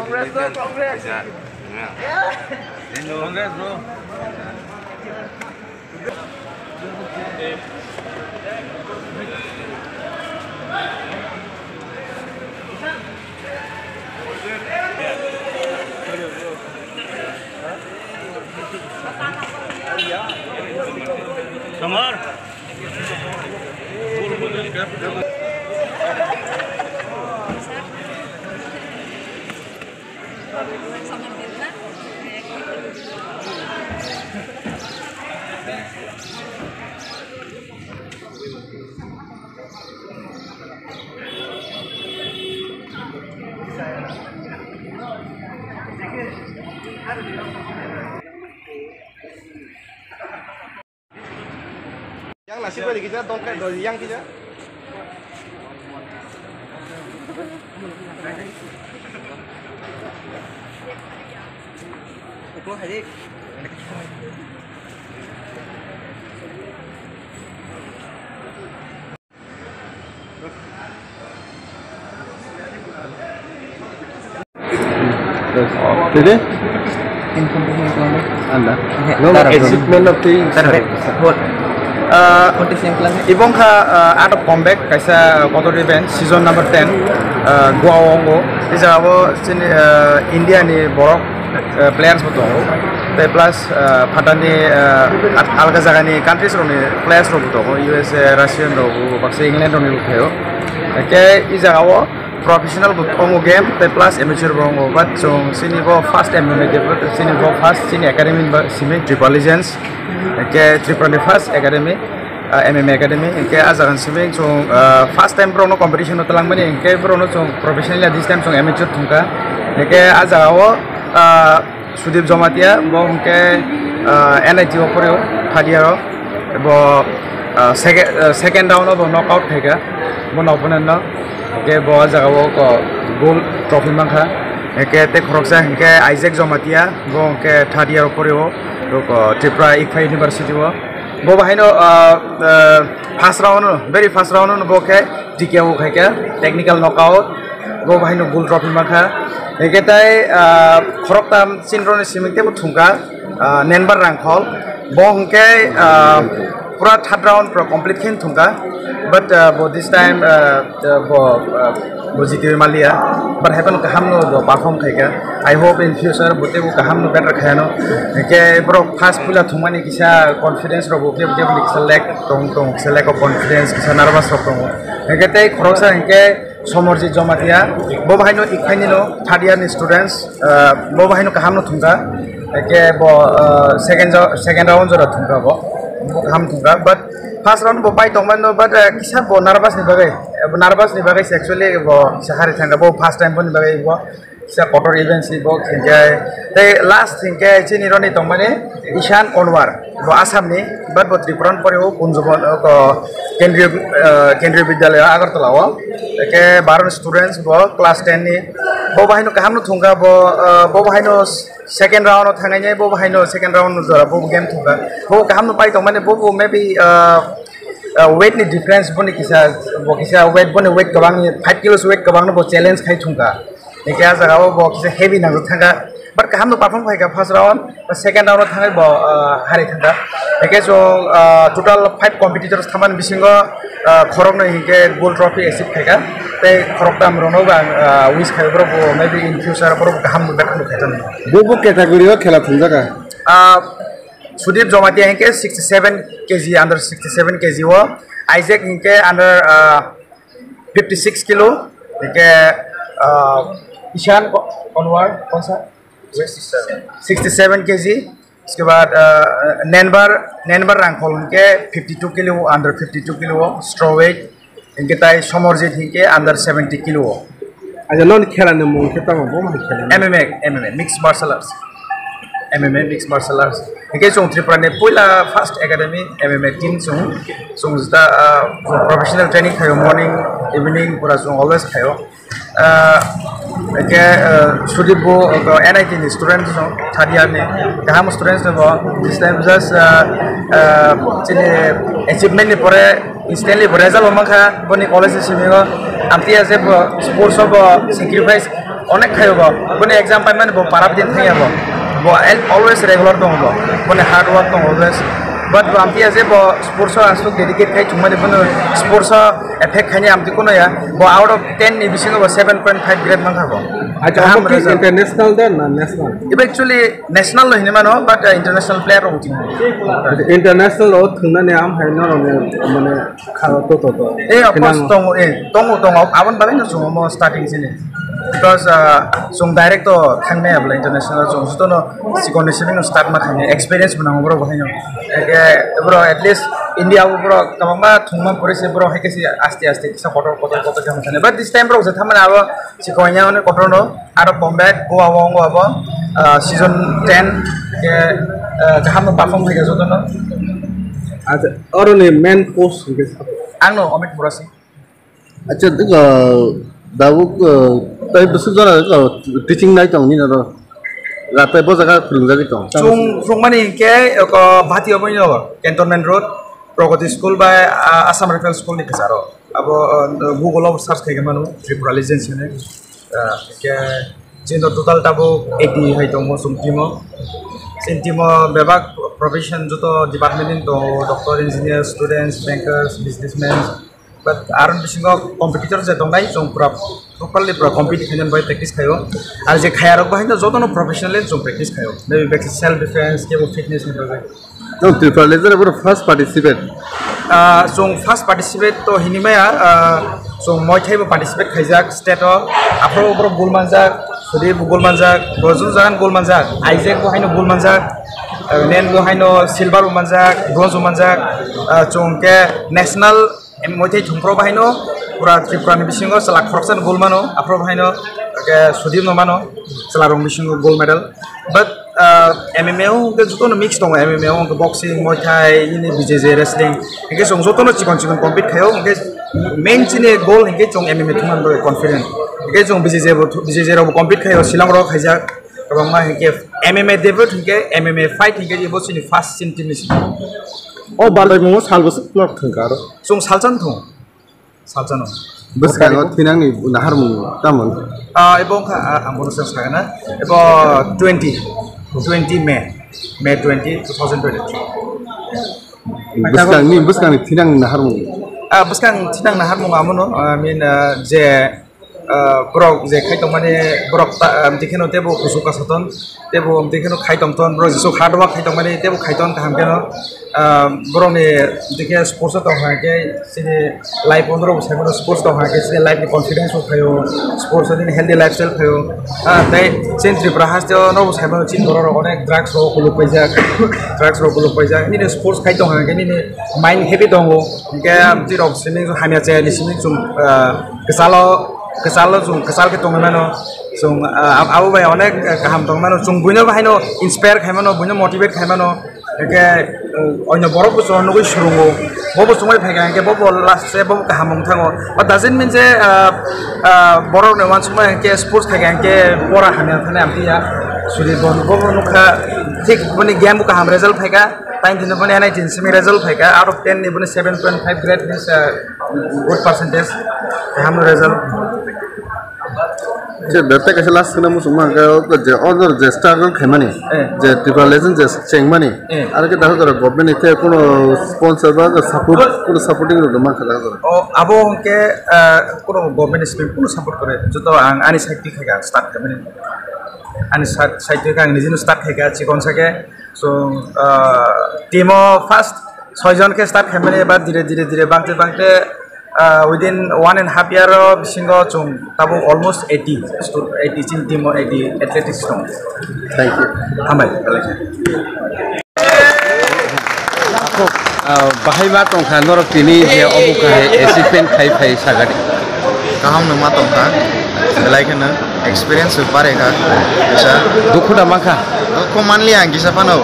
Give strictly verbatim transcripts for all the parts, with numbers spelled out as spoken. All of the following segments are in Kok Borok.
Congress, bro, Congress. Congress, bro. Samar. Yang nasi bari kita dongkai do yang kita. Uko hari. Jadi? Anda. He, no, tara achievement of the tara. Uh, ibong kha, uh, art of combat kaisa kotor event season number ten, uh, Goa o ongo. Ija abo chini, uh, India ni borok, uh, players bo tongo. Tei plus, uh, phatani, uh, at-, alga jagani countries rokni players rok bo tongo. U S A, Russian rok bo, baksa England rokni bo phaio. Hingke i jaga o professional bo tongo game, tei plus amateur bo tongo. But chwng chini bo first M M A game, chini bo first chini academy ba simi Triple Legends. Hingke Tripura ni first academy, uh, M M A academy. Hingke a jaga ni simi chwng, uh, first time borok no competition o twlang mani, hingke borok no chwng professionally this time chwng amateur thungkha. Hingke a jaga o, uh, Sudip Jomatia, bo hwnkhe, ah, N I T o poreo, third year o. Bo, ah, second, ah, second round o bo knockout khaikha, bo opponent no. Hwnkhe bo ah jaga o ko gold trophy mankha. Hwnkhe tei khoroksa hwnkhe Isaac Jomatia, bo hwnkhe third year o poreo, bo ko Tripura Ikphai University o. Bo bahaino, ah, ah, first round o, very first round o bo khe T K O khaikha, technical knockout, bo bahaino gold trophy mankha. Hwnkhe tai, ah, khoroktham chinroni simi teibo thungkha, ah, Nenbar Rangkhol. Bo hwnkhe, ah, pura third round pura complete khe thungkha. But, ah, bo this time, ah, bo, ah, bo jitiwi maliya. But haiphano kaham no bo perform khaikha. I hope in future bo teibo kaham no better khayano. Hwnkhe borok first puila thungmani kisa confidence rok bo kebo kebo ni kisa lack tong tong, kisa lack of confidence, kisa nervous rok tongo. Hwnkhe tei khoroksa hwnkhe Somorjit Jomatia, bo bahaino Ikphaini no third year ni students, ah, bo bahaino kaham no thungkha, hwnkhe bo, ah, second jo-, second round jora thungkha bo, bo kaham thungkha, but first round bo pai tongmani no, but, ah, kisa bo nervous ni bagwi, eh, bo nervous ni bagwi se actually bo kisa hari thangkha, bo first time boni bagwi bo kisa kotor event si bo hwnkhe tei last hwnkhe chini roni tongmani Ishan Konwar. Bo Assam ni, but bo Tripura ni pore o Kunjubon, o, ko, Kendriya, eh, Kendriya Vidyalaya Agartala o. Eke baron students bo class ten ni. Bo bahai no kaham no thungkha bo, eh, bo bahai no second round o thangnai, bo bahai no second round no jora bo game thungkha. Bo kaham no pai tong mane bo, bo maybe, eh, eh, weight ni difference bo ni kisa, bo kisa weight bo ni weight kwbang ni five kilos weight kwbang no bo challenge khai thungkha. Eke a jaga o bo kisa heavy nang thangkha. But kaham no perform khaikha first round, second round o thangwi bo, ah, hari thangkha. Hingke chwng, ah, total five competitors thamani bisingo, ah, khoroknwi hingke gold trophy achieve khaikha. Tei khoroktham rokno bo ang, ah, wish khai borok bo maybe in future borok bo kaham no better no khaithang. Bo bo category o khela thumjaka? Ah, Sudip Jomatia hingke sixty seven K G, under sixty seven K G o, Isaac hingke under, ah, fifty six kilo, hingke, ah, Ishan Ko-, Konwar, konsa? Sixty seven. Sixty seven K G. Uske baad, ah, Nenbar, Nenbar Rangkhol hingke fifty two kilo, under fifty two kilo, straw weight. Hingke tai Somorjit hingke under seventy kilo. Aja non khela ni mung khe tamo bo mai khela. M M A, M M A, mixed martial arts. M M A, mixed martial arts. Hingke chwng Tripura ni puila first academy M M A team chwng, chwng jeta, ah, professional training khayo, morning, evening pura chwng always khayo. Ah, hingke, ah, Sudip bo, ah, N I T ni student chwng, third year ni. Kaham students no bo, this time just, ah, ah, chini achievement ni pore instantly bo result bo mankha, boni college ni simi o. Amtwi ya je bo sports o bo sacrifice Onek khayo bo, boni exam paimani bo para bidin thangya bo. Bo al-, always regular tongo bo. Boni hard work tongo always. But bo amtwi ya je bo sports o aswk dedicate khai chumani bono sports o effect khaini amtwi kuno ya. Bo out of ten ni bisingo bo seven point five grade mankha bo. Acha, kaham omo ki result. International da na national? Iba actually national lo hinwi mano, but, uh, international player rok wngtwi. International o thwngnani am hai norok mane Kharo to to to. Eh, of course, tongo, eh, tongo, tongo. Aboni bagwi no chwng omo starting sini. Because, ah, chwng direct to thangmaya bwlai international chwng jotono sikon ni simi no start ma khaimani experience bo nango borok bo haino. Eke borok at least India o borok kwbangma thwngma pore se borok hai khe se aste aste kisa kotor kotor kotor khe thangmani. But this time borok je thangmani abo sikon ya onek kotor no. Aro Bombay, Goa o wngwi abo, ah, season ten, ke, ah, kaham no perform khaikha jotono. Acha, oro ni main coach hwnkhe sabo? Ang no Amit Murasi. Acha, uh, dabuk, uh, tai bwswk jora, uh, teaching nai tong nini oro? Ratai bo jaga phwrwngjagwi tong? Chwng, chwng mani hwnkhe, oko Bhati obo no, Cantonment Road, Pragati School bai, ah, Assam Rifle School ni kwcharo. Abo, ah, Google o search khaikhe mano, Tripura Legends hinwi. Ah, hwnkhe chini total tabuk eighty hai tongo chwng team o. Chini team o bebak profession joto department ni tongo, doctor, engineer, students, bankers, businessmen. But aroni bisingo competitor je tongnai, chwng pura properly pura compete khainani bai practice khaio. Ar je khaya rok bo haino jotono professionally chwng practice khaio. Maybe back self defense, kebo fitness ni bagwi. No, Tripura Legend abo first participate. Ah, chwng first participate to hinwi maya, ah, chwng Muay Thai bo participate khaijak state o. Aphuru borok gold manjak, Sudip bo gold manjak, Rojun Jagan gold manjak, Isaac bo haino gold manjak, ah, Nen bo haino silver bo manjak, bronze bo manjak, ah, chwng khe national Em, Muay Thai thwngphuru bo haino pura Tripura ni bisingo chwla khoroksa ni gold mano, aphuru bo haino hwnkhe Sudip no mano, chwla rok bisingo gold medal. But, ah, M M A o hwnkhe jotono mix tongo, M M A o hwnkhe boxing, Muay Thai, nini B J J wrestling. Hwnkhe chwng jotono chikon chikon compete khaio, hwnkhe main chini goal hwnkhe chwng M M A thwngmani bagwi confident. Hwnkhe chwng B J J bo, B J J rok bo compete khaio, Shillong rok khaijak. Kwbangma hinkhe M M A debut hinkhe M M A fight hinkhe ebo chini first chini team ni simi. O balai mungo sal bwswk plot thwngkha aro. Chwng salchan thung. Salchano. Bwskango thinangni naharmung tamo? Ah, ebo wngkha, ah, ang bono swng sakna. Ebo twenty, twenty May, May twenty, two thousand twenty-three. Bwskangni, bwskangni thinangni naharmung? Ah, bwskang thinang naharmung amono, I mean, ah, je ah, borok je khai tongmani borok ta, ah, amtwi kheno teibo kuchuk kasaton, teibo amtwi kheno khai tongton, borok jesuk hard work khai tongmani teibo khaiton kaham kheno, ah, borokni amtwi khe sports o tong kha khe chini life o norok bo sai mano sports tong kha khe chini life ni confidence bo phaio, sports o nini healthy lifestyle phaio, ah, tei chini Tripura haste o norok bo sai mano chini borok rok onek drugs rok kuluk paijak, drugs rok kuluk paijak, nini sports khai tong kha khe nini mind happy tongo, hinkhe amtwi rok simi hamya chaya ni simi chwng, ah, kwchalo, kwchalo chwng kwchal khe tongwi mano. Chwng, ah, ab-, abo bai onek, ah, kaham tongwi mano. Chwng buino bo haino inspire khai mano, buino motivate khai mano. Hwnkhe, ah, oino borok bo chwng nugwi swrwngo. Bo bo chwngwi phai kha hwnkhe bo bo last se bo bo kaham wng thango. But doesn't mean je, ah, ah, borok ni uansukma hwnkhe sports khai kha hwnkhe pora hamya thani amtwi ya. Suri bo bo bo nukha thik boni game bo kaham result phai kha. Time tini boni N I T ni simi result phai kha. Out of ten ni boni seven point five grade means, ah, good percentage, kaham result. Je, bebte kaisa last kheno muchung mankha, o je order je struggle khaimani, eh, je Tripura Legend je chengmani, eh, aro khe dakha jora government ni khe kuno sponsor ba support, kuno supporting rok mankha dakha jora. O, abo hwnkhe, ah, kuno government ni simi kuno support kore, joto ang ani side thwi khaikha start khaimani, ani side, side thwi kha ang nijino start khaikha chikon sa khe. So, ah, team o first soi jon khe start khaimani, eba dire dire dire bangte bangte, ah, within one and half year o bisingo chwng tabuk almost eighty stu-, eighty chini team o eighty athletics tongo. Thank you. Hambai, belai khe. Ah, bahai ma tongkha norok tini je obo kahai achievement khai phai sagadi. Kaham no ma tongkha, belai kheno experience bare kha, kisa. Dukhu da mankha? Dukhu manli ang kisa phano.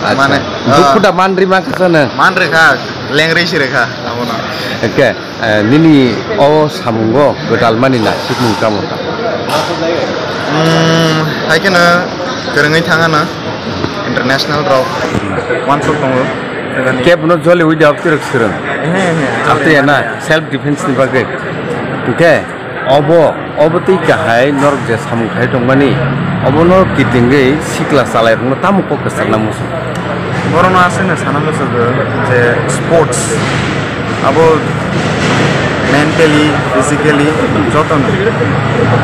Acha. Mane, dukhu ah, da manri mankha sana? Manri kha, lengri si rekha, abono. Okay, eh, nini o samungo gwdalmani na sikmung tamo ta? Hmm, hai kheno kwrwngwi thangano international rok wansuk tongo. Kebono joli wi da kwrwk swrwng. Ehe, ehe. Amtwi ya na, self defense ni bagwi. Okay. Obo, obo tei kahai norok je samung khai tongmani, obo norok kitingwi sikla chalairokno tamo kok kwchangna muchung? Borokno aswkno sana muchungo je sports abo mentally, physically jotono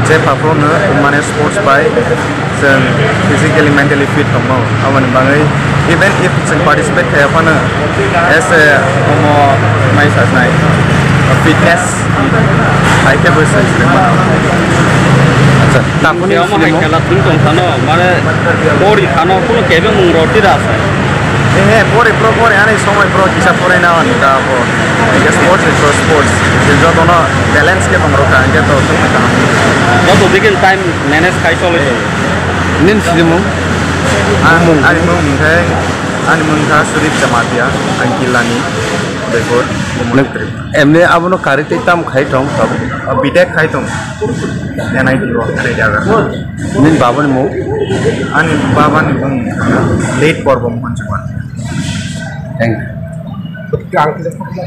je phaphrono mane sports bai chwng physically, mentally fit tongmao. Aboni bagwi even if chwng participate khaiya phano as a omo mai sajnai fitness hai khe bo chwng swrwngmano. Acha, tamoni omo hai khela thung tong phano mane pori phano kuno kebe mung roti da sa. He, he, pori pro pori ani somoi pro kisa pori na ani ta bo. Hingke sports is so sports. Je jotono balance khe tong rokha hingke to thung tong. Joto dikin time manage khai chole. Nini sinimung? Ani mung khe, ani mung kha Sudip Jamatia, ang Kilani, Udaipur, Umoli. Emni abono karwi tei tam khai tong tabuk? B Tech khai tong. N I T o, ani jaga. Nini babani mung? Ani babani mung late Porbo Mohan Chukma. Thank you.